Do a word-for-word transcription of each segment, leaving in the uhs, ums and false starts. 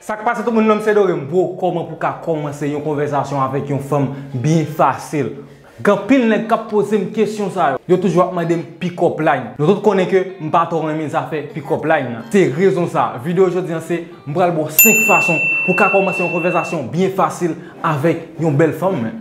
Sa k pase tout moun, non m se Dorem. Bro, kòman pou ka kòmanse yon konvèsasyon avèk yon fanm byen fasil? Gen anpil nèg k ap poze m kesyon sa yo. Yo toujou ap mande m pick up line. Nou tout konnen ke m pa twò renmen zafè pick up line nan. Se rezon sa, videyo jodi an se m pral ba w senk fason pou ka kòmanse yon konvèsasyon byen fasil avèk yon bèl fanm.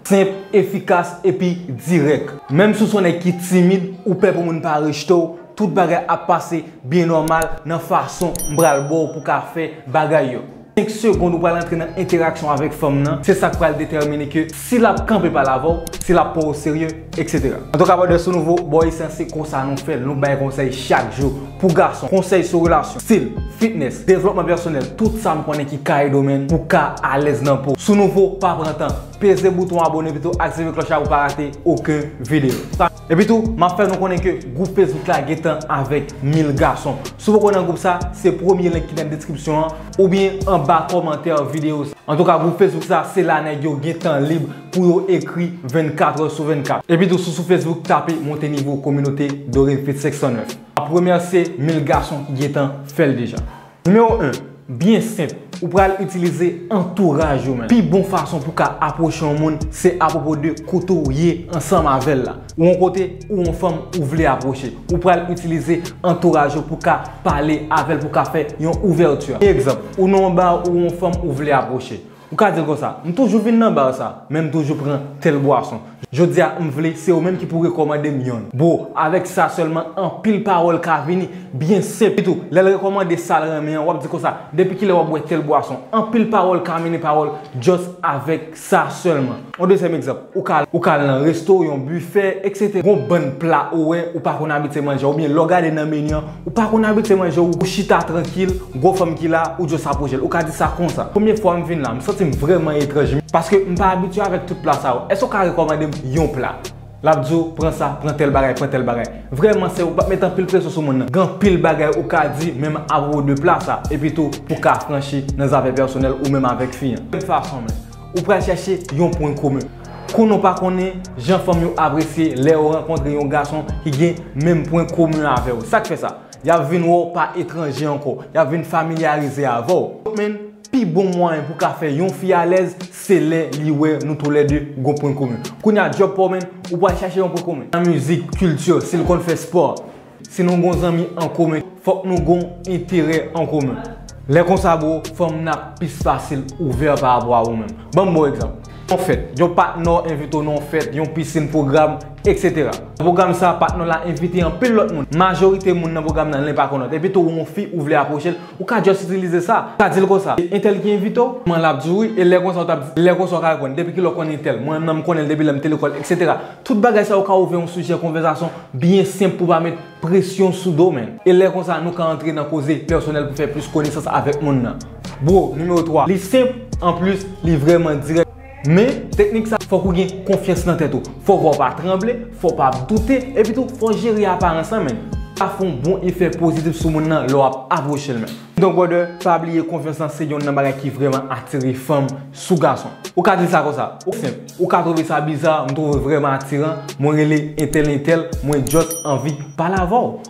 Senp, efikas epi dirèk. Menm si w se yon nèg ki timid, ou pè pou moun pa rejte w, tout bagay ap pase byen nòmal nan fason m pral ba w pou ka fè bagay yo. Senk segonn ou pral antre nan entèraksyon avèk fanm nan, se sa k pral detèmine ke si l ap kanpe pale avè w, si l ap pran w serye, et cetera. Antouka, brother, si w nouvo, bò isan se konsa nou fè l, nou bay konsèy chak jou pou gason, konsèy sou relasyon, stil, fitness, devlopman pèsonèl, tout sa m konnen ki ka ede w, menn, pou ka alèz nan po. Si w nouvo, pa pran tan, peze bouton abòne, epitou aktive klòch la pou pa rate okenn videyo. Epitou, m ap fè nou konnen ke gwoup Facebook la gentan avèk mil gason. Si w poko nan gwoup sa, se premye link ki nan deskripsyon an, oubyen anba kòmantè videyo sa. Antouka, gwoup Facebook sa, se la nèg yo gentan lib pou yo ekri vennkat è sou vennkat. Epitou, si w sou Facebook, tape Monte Nivo Kominote Dorem Fit senk san nèf. M ap remèsye mil gason ki gentan fè l deja. Nimewo en, byen senp, ou pral itilize antouraj ou, menn. Pi bon fason pou ka apwoche yon moun, se apwopo de kote w ye ansanm avè l la. Ou yon kote, ou yon fanm ou vle apwoche. Ou pral itilize antouraj ou pou ka pale avè l, pou ka fè yon ouvèti. Egzanp, ou nan yon ba, ou yon fanm ou vle apwoche. Ou ka di l konsa, "M toujou vin nan ba sa, men m toujou pran tèl bwason. Jodi a, m vle se ou menm ki pou rekòmande m yonn." Bro, avèk sa sèlman, anpil pawòl ka vini, byen senp. Epitou, lè l rekòmande sa l renmen an, w ap di konsa, "Depi kilè w ap bwè tèl bwason?" Anpil pawòl ka mennen pawòl, just avèk sa sèlman. Yon dezyèm egzanp, ou ka, ou ka al nan resto, yon bifè, et cetera. Gon bann pla ou wè, ou pa konn abitye manje, oubyen lè w gade nan meni an, ou pa konn abitye manje, ou chita trankil, gon fanm ki la, ou just apwoche l. Ou ka di sa konsa, "Premye fwa m vin la, m santi m vrèman etranj, paske m pa abitye avèk tout pla sa yo. Èske w ka rekòmande m yon pla?" L ap di w, "Pran sa, pran tèl bagay, pran tèl bagay." Vrèman, se ou p ap met anpil presyon sou moun nan. Gen anpil bagay ou ka di, menm apwopo de pla sa, epitou pou ka franchi nan zafè pèsonèl ou menm avèk fi an. Menm fason, menn. Ou pral chèche yon pwen komen. Konnen w pa konnen jan fanm yo apresye lè yo rankontre yon gason ki gen menm pwen komen avè w. Sa k fè sa? Y ap vin wè w pa etranje ankò. Y ap vin familyarize avè w. Men, pi bon mwayen pou ka fè yon fi alèz, se lè li wè nou toulède gon pwen komen. Kounye a, djòb pa w, menn, ou pral chèche yon pwen komen. Nan mizik, kilti, si l konn fè spò. Si nou gon zanmi an komen, fòk nou gon enterè an komen. Lè konsa, bro, fanm nan ap plis fasil ouvè pa rapò a ou menm. Ban m ba w egzanp. Yon fèt, yon patnè w envite w nan yon fèt, yon pisin, pwogram, et cetera. Nan pwogram sa, patnè w la envite anpil lòt moun. Majorite moun nan pwogram nan, l pa konn lòt. Epitou, ou yon fi, ou vle apwoche l, ou ka just itilize sa. Ou ka di l konsa, "Entèl ki envite w?" Kòman l ap di w wi, e lè konsa, ou t ap di, lè konsa, ou ka reponn, "Depi kilè w konn entèl?" "Mwen, non, m konnen l depi lè m te lekòl," et cetera. Tout bagay sa yo ka ouvè yon sijè konvèsasyon byen senp pou pa met presyon sou do, menn. E lè konsa, nou ka antre nan koze pèsonèl pou fè plis konesans avèk moun nan. Bro, nimewo twa, li senp, anplis, li vrèman dirèk. Men, teknik sa, fòk ou gen konfyans nan tèt ou. Fòk w pa tranble, fòk w pa doute, epitou fòk w jere aparans lan, menn. Sa fè yon bon efè pozitif sou moun nan lè w ap apwoche l, menn. Kidonk, brother, pa bliye konfyans lan se yonn nan bagay ki vrèman atire fanm sou gason. Ou ka di sa konsa, ou senp, ou ka twouve sa biza, m twouve vrèman atiran, mwen rele entèl entèl, mwen just anvi pale avè w.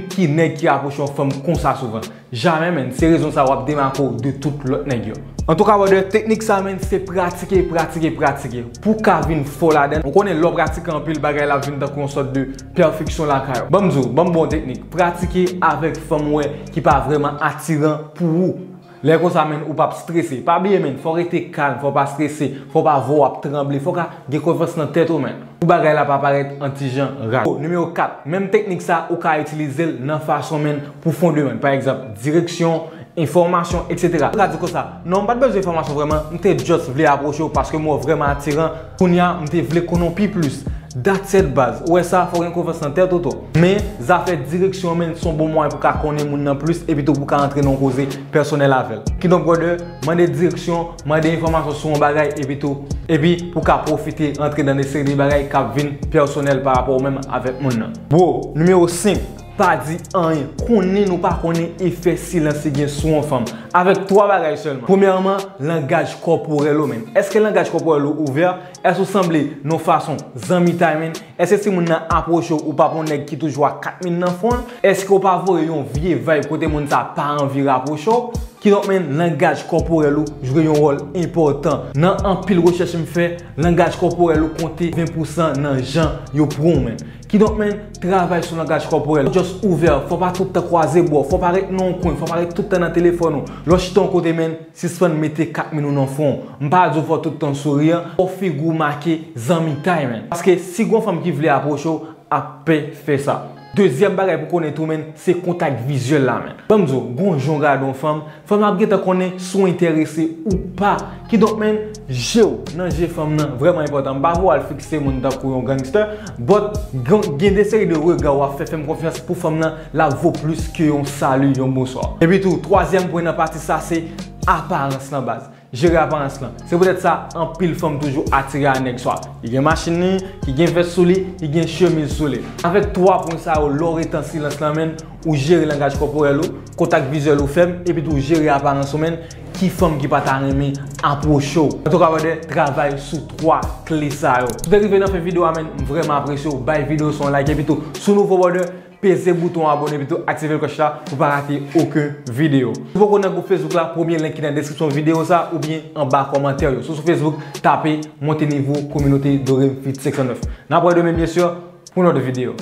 Ki nèg ki apwoche yon fanm konsa souvan? Jamè, menn, se rezon sa w ap demake w de tout lòt nèg yo. Antouka, brother, teknik sa, menn, se pratike, pratike, pratike. Pou w ka vin fò ladan l, ou konnen lè w pratike anpil, bagay la ap vin tankou yon sòt de pèfeksyon lakay ou. Ban m di w, ban m ba w yon teknik. Pratike avèk fanm ou wè ki pa vrèman atiran pou ou. Lè konsa, menn, ou p ap strese. Pa bliye, menn, fò w rete kalm, fò w pa strese, fò w pa vwa w ap tranble, fò w ka gen konfyans nan tèt ou, menn. Pou bagay la pa parèt yon ti jan rad. Nimewo kat, menm teknik sa, ou ka itilize l nan fason, menn, pou fè yon demann. Pa egzanp, direksyon, enfòmasyon, et cetera. Ou ka di konsa, "Non, m pa t bezwen enfòmasyon vrèman, m te just vle apwoche w paske m wè w vrèman atiran. Kounye a, m te vle konnen w pi plis." That's it, baz. Ou wè sa, fò w gen konfyans nan tèt ou tou. Men, zafè direksyon an, menn, se yon bon mwayen pou w ka konnen moun nan plis, epitou pou w ka antre nan yon koze pèsonèl avè l. Kidonk, brother, mande direksyon, mande enfòmasyon sou yon bagay, epitou, epi pou w ka pwofite antre nan de seri de bagay k ap vin pèsonèl pa rapò ou menm avèk moun nan. Bro, nimewo senk, pa di anyen. Konnen nou pa konnen efè silans li gen sou yon fanm. Avèk twa bagay sèlman. Premyèman, langaj kòporèl ou, menn. Èske langaj kòporèl ou ouvè? Èske ou sanble nan yon fason zanmitay, menn? Èske si moun nan apwoche w, ou p ap yon nèg ki toujou ak kat min nan fwon l? Èske ou pa voye yon vye vibe kote moun sa pa anvi rapwoche w? Kidonk, menn, langaj kòporèl ou jwe yon wòl enpòtan. Nan anpil rechèch m fè, langaj kòporèl ou konte ven pousan nan jan yo pran w, menn. Kidonk, menn, travay sou langaj kòporèl ou. Just ouvè, fò w pa tout tan kwaze bra w, fò w pa ret nan yon kwen, fò w pa ret tout tan nan telefòn ou. Lè w chita yon kote, menn, sispann mete kat men w nan fwon w. M pa di w fò w tout tan souri, fò figi w make zanmitay, menn. Paske si gon fanm ki vle apwoche w, ap pè fè sa. Dezyèm bagay pou konnen tou, menn, se kontak vizyèl la, menn. Ban m di w, gon jan w gade yon fanm, fanm nan ap gentan konnen si w enterese ou pa. Kidonk, menn, je w nan je fanm nan vrèman enpòtan. M pa voye w al fikse moun tankou yon gangster, but gen, gen de seri de rega w ap fè, fè m konfyans pou fanm nan, l ap vo plis ke yon sali, yon bonswa. Epi tou, twazyèm pwen nan pati sa, se aparans lan, baz. Jere aparans lan. Se poutèt sa, anpil fanm toujou atire a nèg swa ki gen machin li, ki gen vès sou li, ki gen chemiz sou li. Avèk twa pwen sa yo, lè w rete an silans lan, menn, ou jere langaj kòporèl ou, kontak vizyèl ou fèm, epi tou jere aparans ou, menn, ki fanm ki pa ta renmen apwoche w? Antouka, brother, travay sou twa kle sa yo. Si w te rive nan fen videyo a, menn, m vrèman apresye w. Bay videyo sa yon like, epi tou, si w nouvo, brother, peze bouton abòne epi tou aktive klòch la pou pa rate okenn videyo. Si w poko nan gwoup Facebook la, premye link ki nan deskripsyon videyo sa oubyen anba kòmantè yo. Si w sou Facebook, tape Monte Nivo Kominote Dorem Feat senk san nèf. N ap wè demen, byen si, pou yon lòt videyo.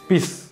Peace.